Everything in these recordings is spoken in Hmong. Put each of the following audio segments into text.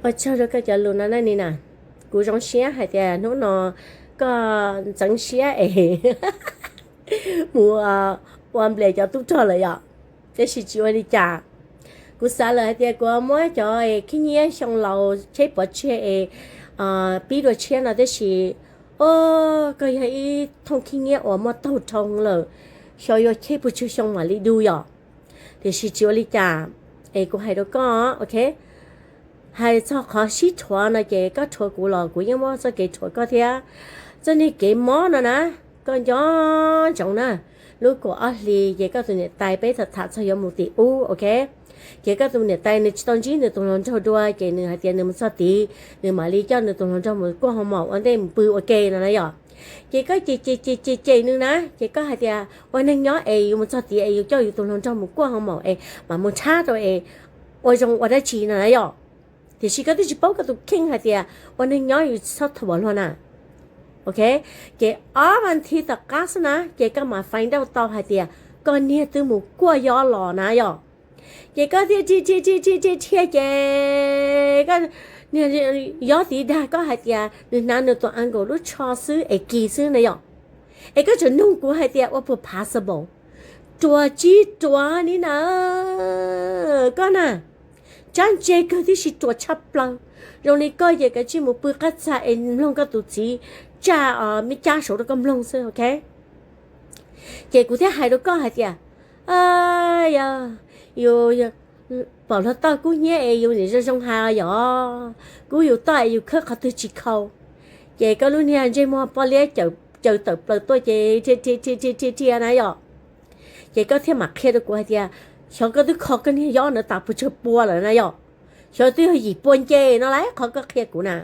Ua tsaug rau koj cov lus no na Nina. Kuv zoo siab hais tias hnub no koj ntxeev siab es mus ua nplias cov tub rog lawm yom. Tab sis tsis ua li cas. Kuv xav lawm hais tias kuv muab cov khib nyiab xyoo laus tsheb pov tseg es pib dua tshiab no tab sis, o, koj yog ib thooj khib nyiab uas muaj taug dhau lawm, xyov yuav cheb puas tsawg xyoo mam li du yom. Tiam sis tsis ua li cas, es kuv hais rau koj, ok, hais txog qhov sib rhuav no ces koj rhuav kuv los kuv yeej muaj txoj kev rhuav koj thiab. Txoj niag kev mob no na, koj nco ntsoov na, lub kaum ob hlis ces koj tus niam tais peb tham tham txog yuav mus tim ub, ok. Ces koj tus niam tais nws tsis tau ntsib nws tus hluas nraug dua ces nws hais tias nws mus txog tid nws mam li coj nws tus hluas nraug mus kuaj hoo maum ua ntej mus pw ua ke no na yom. Ces koj cem cem cem cem cem nws na, ces koj hais tias ua neeg nyob es yus mus txog tid es yus coj yus tus hluas nraug mus kuaj hoo maum es mam mus nrhab rau es ua zoo ua dab tsi no na yom. Tiam sis koj twb tsis paub koj tus kheej hais tias ua neeg nyob yus txhob thuam luag na. Ok, ces ob vas thiv tom qab xwb na ces koj mam find out tau hais tias koj niag twb mus kuaj yob los na yom. Ces koj thiaj dhia dhia dhia dhia dhia ces koj niag yob tiv dag koj hais tias nws hnav nws tus uncle lub tsho xwb es kis xwb na yom. Es koj tseem nug kuv hais tias ua puas possible? Ruam tsis ruam ni na, koj na, tsab ntse kawg tib si, ruam tshaj plaws. Zoo li koj ces kav tsij mus pw qab txag es mloog koj tus txiv tsaj me cab saud rau koj mloog xwb, ok. Ces kuv thiaj hais rau koj hais tias, yog yus pom luag toj kub hnyiab es yus nim zoo zoo hais yom, kub yus toj es yus khawb qhov twg tsis khau. Ces koj lub niag ntsej muag poj liab caws tawm plaws tuaj ces dhia dhia dhia dhia dhia na yom. Ces koj thiaj mam qhia rau kuv hais tias xyov koj twb kho koj niag yob ntawd tas pes tsawg pua lawm na yom. Xyov twb yog yim pua nce no lauj qhov koj qhia kuv na.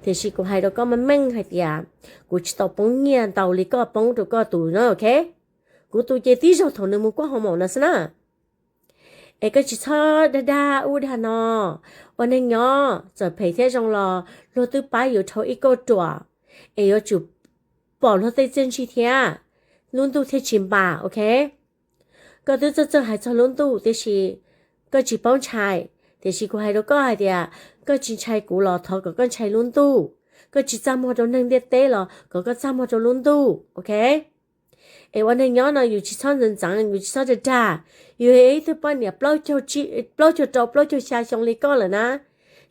Tiam sis kuv hais rau koj meej meej hais tias kuv tsis tau poob nyiaj ntau li koj poob rau koj tus na, ok. Kuv tus ces tib zaug thaum nws mus kuaj hoo maum no xwb na. Es koj tsis txhob dag dag ub dag no. Ua neeg nyob txawm phem thiab zoo los luag twb pab yus dhau ib kauj ruam, es yuav tsum pom luag tej txiaj ntsig thiab, lub ntuj thiaj tsis npam, ok. Koj twb txawj txawj hais txog lub ntuj tiam sis koj tsis paub ntshai. Tiam sis kuv hais rau koj hais tias koj tsis ntshai kuv los thov kom koj ntshai lub ntuj. Koj tsis txaj muag rau neeg ntiaj teb los kom koj txaj muag rau lub ntuj, ok. Es ua neeg nyob no yus tsis txhob ntxeev ntxeev, yus tsis txhob dag dag. Yus yog ib tug poj niam plaub caug rau plaub caug xya xyoo li koj lawm na.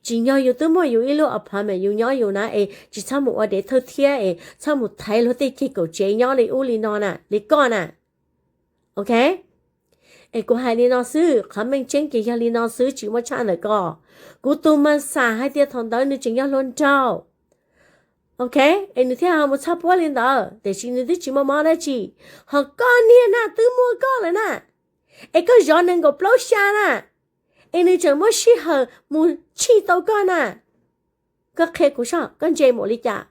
Tsim nyog yus twb muaj yus ib lub apartment yus nyob yus na es tsis txhob mus ua dev thawj thiab es txhob mus thaiv luag tej ceg kaum tsev nyob li ub li no na, li koj na. Ok. Es kuv hais li no xwb, qhov meej tseeb ces yog li no xwb, tsis muaj tshaj ntawm ko. Kuv tus mas xam hais tias thaum ntawd nws tseem yog hluas nraug, ok, es nws thiaj ho mus txhaj puab li ntawd, tiam sis nws twb tsis muaj mob dab tsi. Ho koj niag na twb muaj koj lawm na, es koj zov nees nkaum plaub xya na, es nws tseem muaj sij hawm mus tshij tau koj na. Koj qhia kuv soj, koj ntse npaum li cas?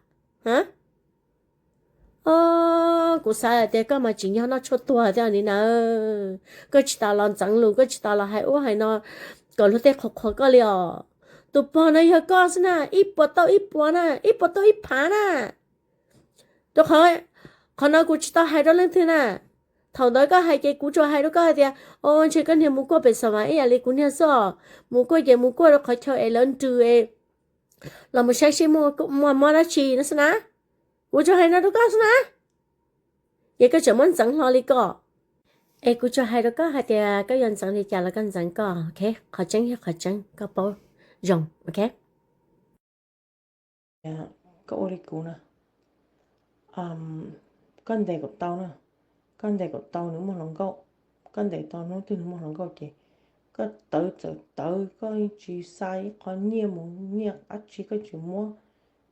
Kuv xav tias koj mas tsim nyog noj tshuaj tuag thiab ni na. Koj tsis tas los ntxeev lus, koj tsis tas los hais ub hais no kom luag tej qhuas qhuas koj li os. Tus pog no yog koj xwb na, ib puas tau ib puas na, ib puas tau ib phav na. Rau qhov, qhov no kuv tsis tau hais rau leej twg na. Thaum ntawd koj hais ces kuv tsuas hais rau koj hais tias, o, ntshe koj niag mus kuaj pem Xav Vas ib yam li kuv niag xwb os. Mus kuaj ces mus kuaj rau qhov chaw es lawv nrws es los mus saib seb muaj mob dab tsi no xwb na. Kuv tsuas hais no rau koj xwb na. Ces koj tseem muab ntxeev hlo li ko. Es kuv tsuas hais rau koj hais tias koj yuav ntxeev li cas los koj ntxeev koj, ok. Qhov tseeb yog qhov tseeb, koj paub zoo, ok. Koj ua li kuv na, koj ntes kom tau na, koj ntes kom tau nws muaj hluas nkauj, koj ntes tau hnub twg nws muaj hluas nkauj ces koj tawv txawm tawv, koj tsis xa ib qho nyiaj mus nyiaj dab tsi koj tsis muab,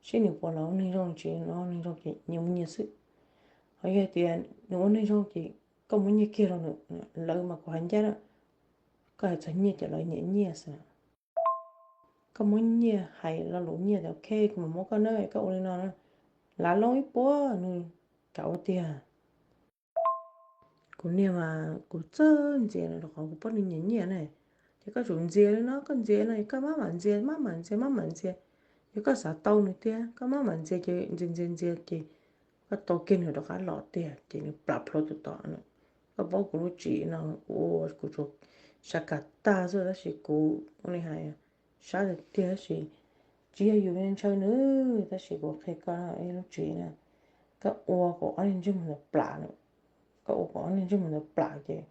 seb nws puas los ua neeg zoo, tsis los ua neeg zoo ces nyias muab nyiaj xwb. Ho yog tias nws ua neeg zoo ces koj muab nyiaj kiag rau nws, lawv mas kuv hais ncaj na, koj hais txog nyiaj ces lawv nyiam nyiaj xwb. Koj muab nyiaj hais lo lus nyiaj tias ok kuv mam muab koj na, koj ua li no na, lav loo ib puas nws kam ua tiag. Kuv niag mas kuv txawj ntxias nws rau qhov kuv paub nws nyiam nyiaj ne. Ces koj tsum ntxias li no, koj ntxias li no, koj maj mam ntxias, maj mam ntxias, maj mam ntxias. Yog koj xav tau nws tiag, koj maj mam ntxias ces ntxias ntxias ntxias ces koj tau kiag nws rov qab los tiag ces nws plam plhuav tus tod. Koj paub kuv lub tsim no, kuv ua kuv tsuas sab kas tag xwb tab sis kuv ua li hais, sab tiag tiag tab sis tsis yog yus ntshaw nws, tab sis kuv qhia koj lub tswv yim na, koj ua kom ob niag ntsej muag ntawd plam na, koj ua kom ob niag ntsej muag ntawd plam ces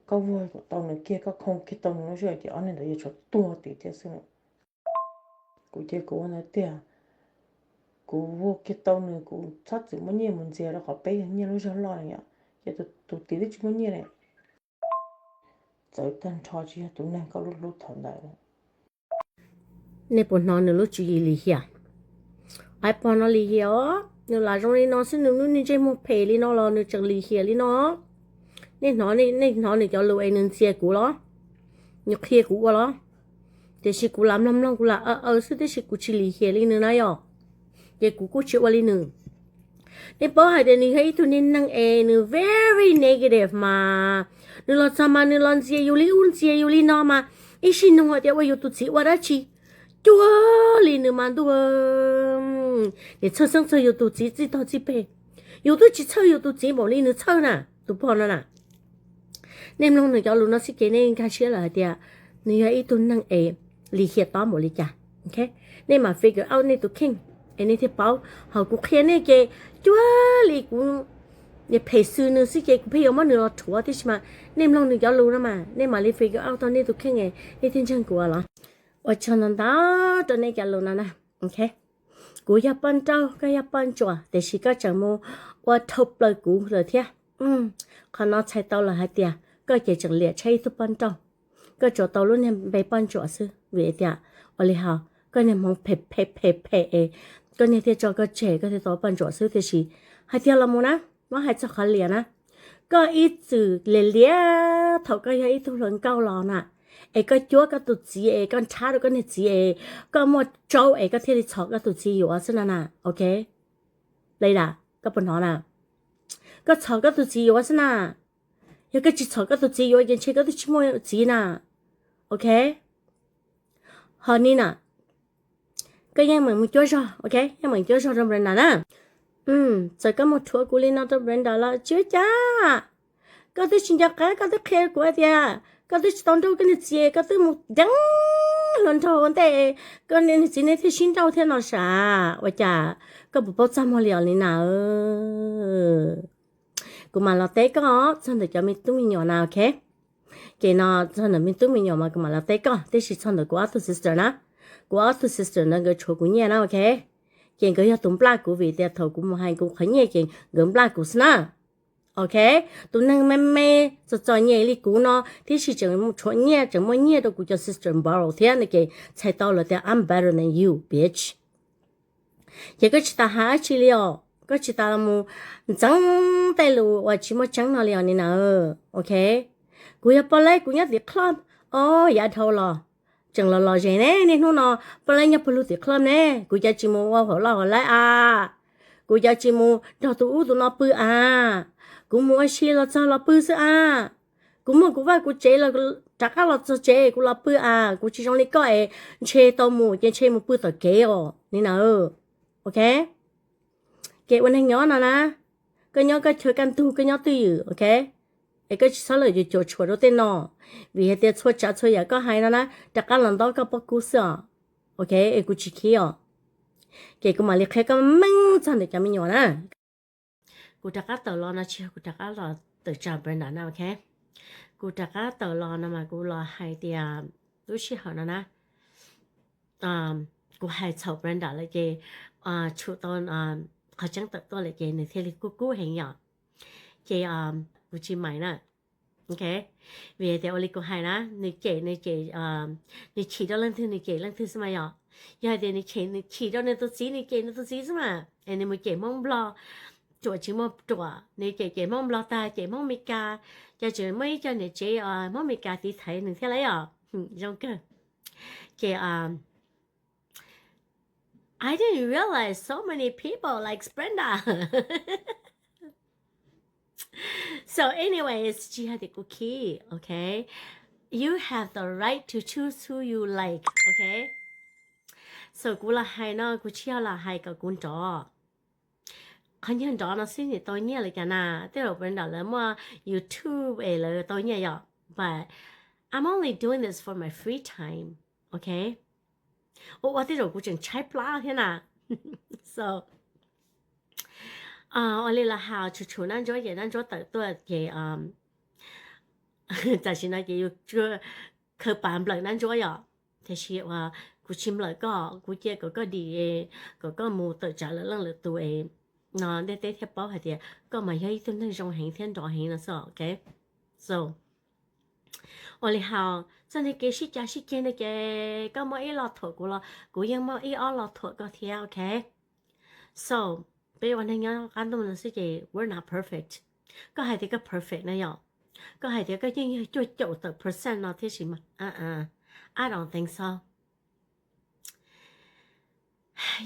koj vuag kom tau nws kiag, koj khoo kiag tau nws lub siab ces ob niag ntawd yuav tsum tuag tim thiab xwb na. Kuv ces kuv ua ntawd tiag, kuv vuag kiag tau nws, kuv txhob txwm muab nyiaj mus ntxias rau qhov peb yog nyiaj lub zog loj na yom, ces tus tid twb tsis muaj nyiaj li. Txawv tag nrho tsis yog tus neeg koj hlub hlub thaum ntawd. Nej puas hnov nws lub tswv yim lim hiam? Ais, pog no lim hiam os, nws lam zoo li no xwb nws lub niag ntsej muag phem li no los nws tseem lim hiam li no. Nej hnov, nej hnov nws cov lus es nws ntxias kuv los? Nws qhia kuv ua los? Tiam sis kuv lam mloog mloog kuv lam aw aw xwb tiam sis kuv tsis lim hiam li nws na yom. Ces kuv kuj tsis ua li nws. Nej paub hais tias nws yog ib tug niag neeg es nws very negative mas, nws los txog mas nws los ntxias yus li ub ntxias yus li no mas, ib sij nug hais tias ua yus tus txiv ua dab tsi? Cuag li nws mas ntuj, nim txhawj xeeb txog yus tus txiv txij tog txij peg, yus twb tsis txhawj yus tus txiv npaum li nws txhawj na, tus pog no na. Nej mloog nws cov lus no xwb ces nej nkag siab lawm hais tias nws yog ib tug neeg es lim hiam tob npaum li cas. Nej mam figure out nej tus kheej es nej thiaj paub. Ho kuv qhia nej ces cuag li kuv phem xwm nws xwb ces kuv pheej yuav muab nws los rhuav tib si mas, nej mloog nws cov lus no mas nej mam li figure out tau nej tus kheej es nej thiaj ntseeg kuv los. Ua tsaug ntau ntau rau nej cov lus no na. Kuv yog poj nrauj, koj yog poj ntsuam, tiam sis koj tseem mus ua dhau plaws kuv lawm thiab. Qhov no txhais tau lawm hais tias koj ces tseem liam tshaib ib tug poj nrauj. Koj tsuas tau lub niag npe poj ntsuam xwb vim tias ua li ho koj niag hmoov phem phem phem phem es koj niag thiaj tso koj tseg, koj thiaj tau poj ntsuam xwb. Tiam sis hais tiag los mus na, muab hais txog qhov liam na, koj ib txwm liam liam thaum koj yog ib tug hluas nkauj los na, es koj cuab koj tus txiv es koj nrhab rau koj niag txiv es koj muaj tsaub es koj thiaj li txhom koj tus txiv yuav xwb na na, ok? Li da, koj puas hnov na? Koj txhom koj tus txiv yuav xwb na. Yog koj tsis txhom koj tus txiv yuav ces ntshe koj twb tsis muaj txiv na, ok? Ho ni na, koj yeej meem mus cuab zog, ok, yeej meem cuab zog rau Brenda na. Txawm koj mus rhuav kuv li no rau Brenda los tsis ua cas. Koj twb tsis nco qab, koj twb qhia kuv tias koj twb tsis tau nrauj koj niag txiv, koj twb mus deev hluas nraug ua ntej, koj niag txiv nej thiaj sib nrauj thiab no sav. Ua cas koj puas paub txaj muag li os li na? Kuv mam los teb koj txog ntawm cov me tub me nyuam na, ok? Ces no txog ntawm me tub me nyuam mas kuv mam los teb koj, tiam sis txog ntawm kuv ob tug sister na, kuv ob tug sister ntawd nkawd tshuav kuv nyiaj na, ok? Ces nkawd yog tus nplaj kuv vim tias thaum kuv mus hais kuv qhov nyiaj ces nkawd nplaj kuv xwb na. Ok, tus neeg me me txom txom nyem li kuv no thiab sis tseem tshuav nyiaj, tseem muaj nyiaj rau kuv cov sister borrow thiab no ces txhais tau lawm tias I'm better than you, bitch. Ces koj tsis tas hais dab tsi li os, koj tsis tas los mus ntxeev tej lus uas tsis muaj tseeb no li os ni na. Ok, kuv yog poj laib kuv nyob tim club, o, yav dhau los tseem los los zes ne, niaj hnub no poj laib nyob pawg lug tim club ne, kuv cov tsis mus ua hauv laj hauv laib a, kuv cov tsis mus nrog tus ub tus no pw a, kuv mus ua si los txog los pw xwb a, kuv muaj kuv vaj kuv tsev los rov qab los txog tsev kuv los pw a, kuv tsis zoo li koj es ntshe tau mus ces ntshe mus pw tom kev os ni na. Ok, ces ua neeg nyob no na, koj nyob koj chaw kaj ntug koj nyob twj ywm, ok, es koj tsis txhob los cuam tshuam rau tej no, vim hais tias txhua tsav txhua yam koj hais no na rov qab los ntaub koj pob kub xwb os. Ok, es kuv tsis khib os. Ces kuv mam li qhia koj meej txog ntawm cov me nyuam na. Kuv rov qab tawm los no tsis yog kuv rov qab los tawm tsam Brenda na, ok. Kuv rov qab tawm los no mas kuv los hais tias lub sij hawm no na, kuv hais txhaum Brenda lawm ces tshum tau qhov tseeb tawm tuaj lawm ces nws thiaj li kub kub heev yom. Ces kuv tsis maim na, ok. Vim tias ua li kuv hais na, nws cem nws cem, nws chim rau leej twg nws cem leej twg xwb mas yom. Yog hais tias nws chim, nws chim rau nws tus txiv nws cem nws tus txiv xwb mas, es nws mus cem Hmoob Nplog, ruam tsis muaj ruam, nws cem cem Hmoob Nplog tag cem Hmoob Meskas, ces tseem muaj ib co niam tsev Hmoob Meskas tiv thaiv nws thiab lauj yom. Zoo kawg. Ces I didn't realize so many people likes Brenda. So anyways, tsis yog tias kuv khib, ok. You have the right to choose who you like, ok. So kuv los hais no kuv tsis yog los hais kom kuv nrov. Qhov nyuag nrov no xwb nim tau nyiaj lawm cas na, tej zaum Brenda lawv muaj YouTube es lawv tau nyiaj yom. But I'm only doing this for my free time. Ok, ua ua tej zaum kuv tseem tshaib plab thiab na. So, ua li los hais, tshum tshum Nab Ntsuab ces Nab Ntsuab tawm tuaj ces tam sim no ces yus khaws pas nplawm Nab Ntsuab yom, tiam sis uas kuv tsis nplawm koj, kuv cia kom koj dim, kom koj mus tawm tsam lawv leej lwm tus no ntiaj teb thiaj paub hais tias koj mas yog ib tug neeg zoo heev thiab nrov heev no xwb, ok? So, ua li hais, txoj niag kev sib cav sib ceg no ces koj muaj ib lo thuam kuv los kuv yeej muaj ib ob lo thuam koj thiab, ok? So, peb ua neeg nyob qab ntuj no xwb ces we're not perfect. Koj hais tias koj perfect na yom, koj hais tias koj yeej yog cuaj caum tawm percent no thiab sis mas, I don't think so.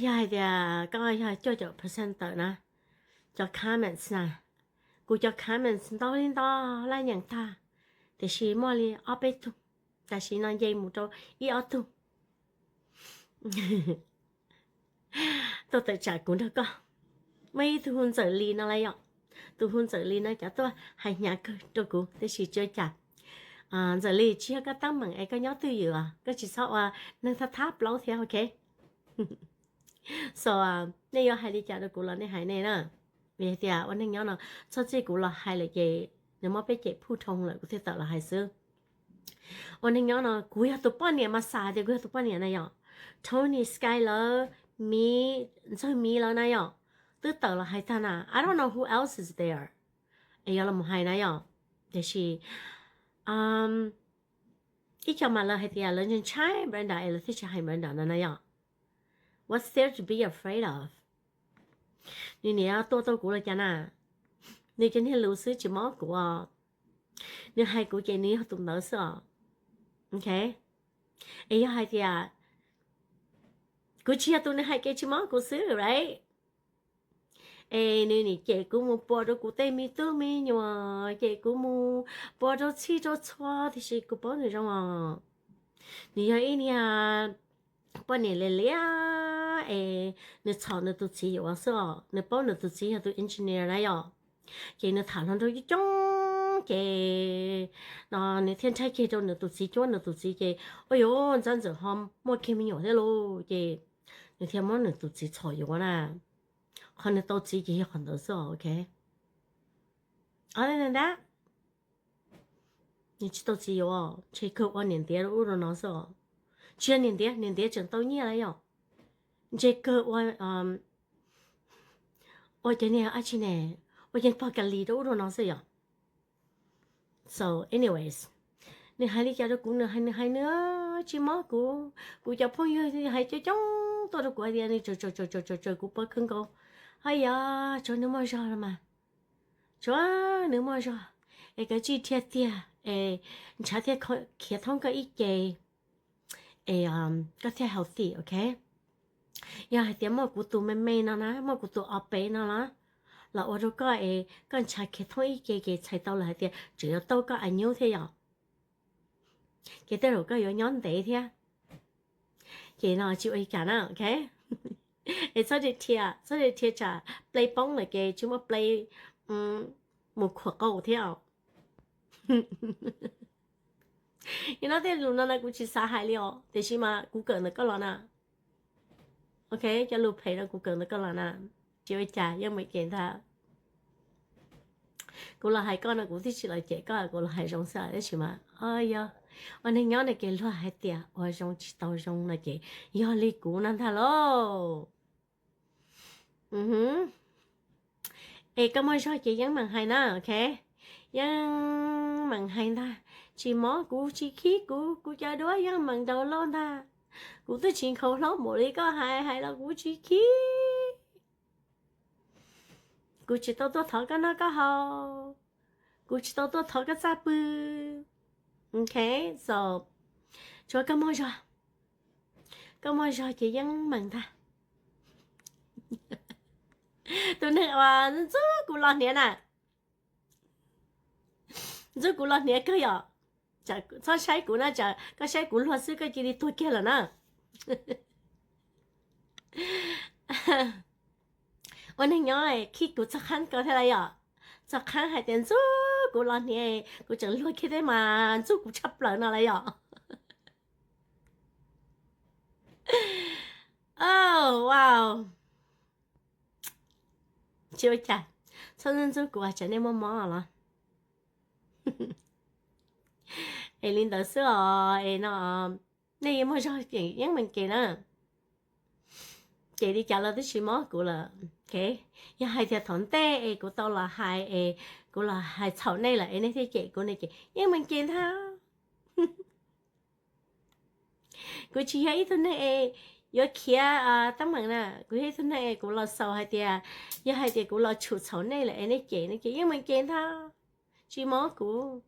Yog hais tias koj yog cuaj caum percent tawm na, cov comments na, kuv cov comments ntau li ntau laj nyeem tag, tiam sis muaj li ob peb tug, tam sim no nce mus rau ib ob tug tuaj tawm tsam kuv nrog koj. Muaj ib tug hu Ntxawm Lis no lawm yom, tus hu Ntxawm Lis no cas tuaj hais hnyav kawg rau kuv tiam sis tsis ua cas. Ntxawm Lis, tsis yog koj teeb meem es koj nyob twj ywm os, koj tsis txhob ua neeg thab thab plaub thiab, ok? So, nej yuav hais li cas rau kuv los nej hais nej na. Vim hais tias ua neeg nyob no txog txij kuv los hais lawm ces nws muab peb cem phuj dhoo lawm kuv thiaj tawm los hais xwb. Ua neeg nyob no kuv yog tus poj niam mas xav tias kuv yog tus poj niam na yom. Tony, Sky lawv, Miv, Ntxawg Miv lawv na yom, twb tawm los hais tag na. I don't know who else is there es yuav los hais na yom. Tiam sis ib co mas lawv hais tias lawv ntshai ntshai Brenda es lawv thiaj tsis hais Brenda no na yom. What's there to be afraid of? Nws niam tuaj tau kuv los cas na, nws cov niag lus xwb tsis mob kuv os. Nws hais kuv ces nws yog tus ntawd xwb os. Ok, es yog hais tias kuv tsis yog tus nws hais ces tsis mob kuv xwb, right? Es nws nim cem kuv mus pua rau kuv tej me tub me nyuam, cem kuv mus pua rau txhij rau txhua, tiam sis kuv paub nws zoo os. Nws yog ib niag poj niam liam liam es nws txhom nws tus txiv yuav xwb os. Nws paub nws tus txiv yog tus engineer na yom, ces nws tham hluas nraug coob coob ces no nws thiaj ntshai kiag rau nws tus txiv cuab nws tus txiv ces, ua yuav ntxab ntxawm ho muaj kiag me nyuam thiab lauj, ces nws thiaj muab nws tus txiv txhom yuav na. Qhov nws tau txiv ces yog qhov ntawd xwb, ok. Ntawd, nws tsis tau txiv yuav, ntshe kawg ua niam ntiav rau ub rau no xwb os. Tsis yog niam ntiav, niam ntiav tseem tau nyiaj lawm yom. Ntshe kawg ua, ua cov niag ab tsi ne, ua cov pog ka lis rau ub rau no xwb yom. So anyways, nws hais li cas rau kuv, nws hais nws hais nws tsis mob kuv. Kuv cov phooj ywg hais coob coob tuaj rau kuv hais tias nws tsaws tsaws tsaws tsaws kuv pob kawg nkaus. Haj yam, tsuav nws muaj zog los mas, tsuav nws muaj zog es kav tsij dhia tiag es ntshav thiaj khiav thoob koj ib ce es koj thiaj healthy, ok. Yog hais tias muaj kuv tus me me no na, muaj kuv tus ob peb no na, los ua rau koj es koj ntshav khiav thoob ib ce ces txhais tau lawm hais tias tseem yuav tau koj a nyub thiab yom. Ces tej zaum koj yuav nyob ntev thiab. Ces no tsis ua li cas na, ok. Es txhob dhia, txhob dhia tsam play poob lawm ces tsis muaj play mus khuam qau thiab. Yog no tej lus no na kuv tsis xav hais li os, tiam sis mas kuv kawm ntawm koj los na. Ok, cov lus phem no kuv kawm ntawm koj los na. Tsis ua cas, yeej meem cem ntag. Kuv los hais koj no kuv twb tsis los cem koj, kuv los hais zoo xwb tab sis mas, o yog, ua neeg nyob no ces luag hais tias ua zoo tsis tau zoo no ces yog li kuv no ntag lauj. Es koj muaj zog ces yeej meem hais na, ok. Yeej meem hais ntag, tsis mob kuv tsis khib kuv, kuv cov duab yeej meem nraus loj ntag. Kuv twb tsis nkhaus hlob npaum li koj hais, hais los kuv tsis khib. Kuv tsis tau tuaj thov koj noj koj haus, kuv tsis tau tuaj thov koj txaj pw. Ok, so, tsuav koj muaj zog, koj muaj zog ces yeej meem ntag. Tus neeg uas ntxub kuv los hniav na, ntxub kuv los hniav kawg yom. Txhob saib kuv na, tsam koj saib kuv luag xwb koj cia li tuag kiag lawm na. Ua neeg nyob khib kuv txog qhab kawg thiab lawm yom. Txog qhab hais tias ntxub kuv los hniav, kuv tseem luag kiag thiab mas ntxub kuv tshaj plaws no lawm yom. Tsis ua cas, txhob ntxub ntxub kuv, tsam nej muaj mob los. Es li ntawd xwb os, es no nej yeej muaj zog cem yeej meem cem na. Cem li cas los twb tsis mob kuv lawm. Yog hais tias thaum ntej es kuv tau los hais es kuv los hais txhaum nej lawm es nej thiaj cem kuv ne ces yeej meem cem ntag. Kuv tsis yog ib tug neeg es yuav khiav teeb meem na, kuv yog ib tug neeg es kuv los xaus hais tias yog hais tias kuv los tshum txhaum nej lawm es nej cem ne ces yeej meem cem ntag. Tsis mob kuv,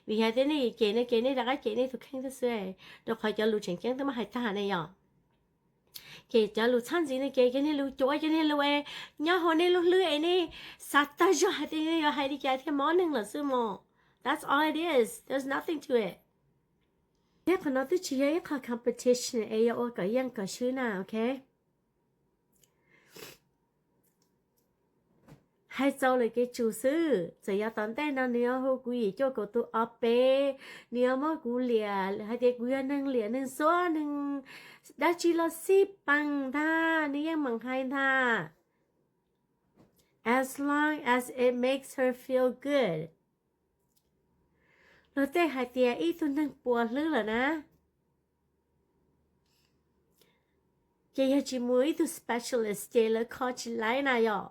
vim yog tias nej cem ne ces nej rov qab cem nej tus kheej thiab xwb, rau qhov cov lus tseem ceeb twb muab hais tag ne yom. Ces cov lus txhab ntxiv ne ces cov niag lus cuav, cov niag lus es nyob hauv nej lub hlwb es nej xav tag zog hais tias yuav hais li cas thiaj mob neeg lawm xwb mos. That's all it is. There's nothing to it. Thiab qhov no twb tsis yog ib qho competition es yuav ua kom yeej kom swb na, ok? Hais txaus lwm kev tsum xwb, txawm yog tom ntej no nws yuav hu kuv yim cuaj kaum tus ob peb, nws yuav muab kuv liam hais tias kuv yog neeg liam neeg xuab neeg dab tsi los xij peem ntag, nws yeej meem hais ntag. As long as it makes her feel good. Luag tej hais tias ib tug neeg puas hlwb lawm na, ces yog tsis mus ib tug specialist ces lawv kho tsis laib na yom.